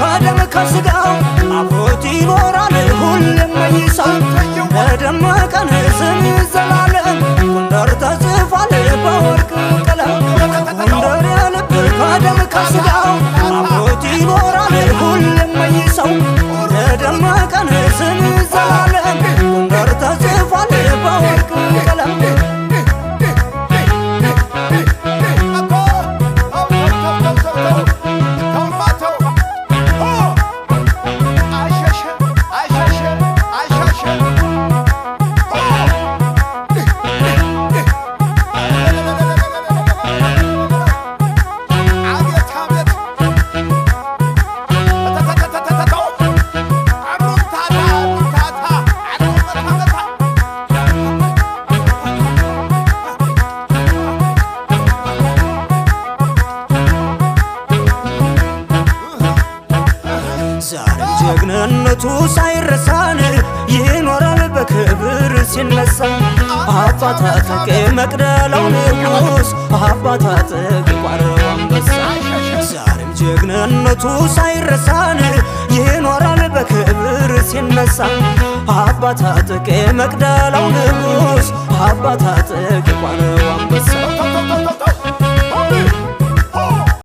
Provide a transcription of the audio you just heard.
ከደም ከስጋው አብሮት ይኖራል ሁሌም መይሳው። በደመቀን ስም ዘላለም ጎንደር ተጽፏል በወርቅ ቀለም። ጎንደር የልብ ከደም ከስጋው አብሮት ይኖራል ሁሌም መይሳው። በደመቀን ስም ዘላለም ጎንደር ተጽፏል በወርቅ ቀለም። ዛሬም ጀግንነቱ ሳይረሳን ይኖራል በክብር ሲነሳ። አባ ታጠቅ መቅደላው ንጉስ፣ አባ ታጠቅ ቋረው አንበሳ። ዛሬም ጀግንነቱ ሳይረሳን ይኖራል በክብር ሲነሳ። አባ ታጠቅ መቅደላው ንጉስ፣ አባ ታጠቅ ቋረው አንበሳ።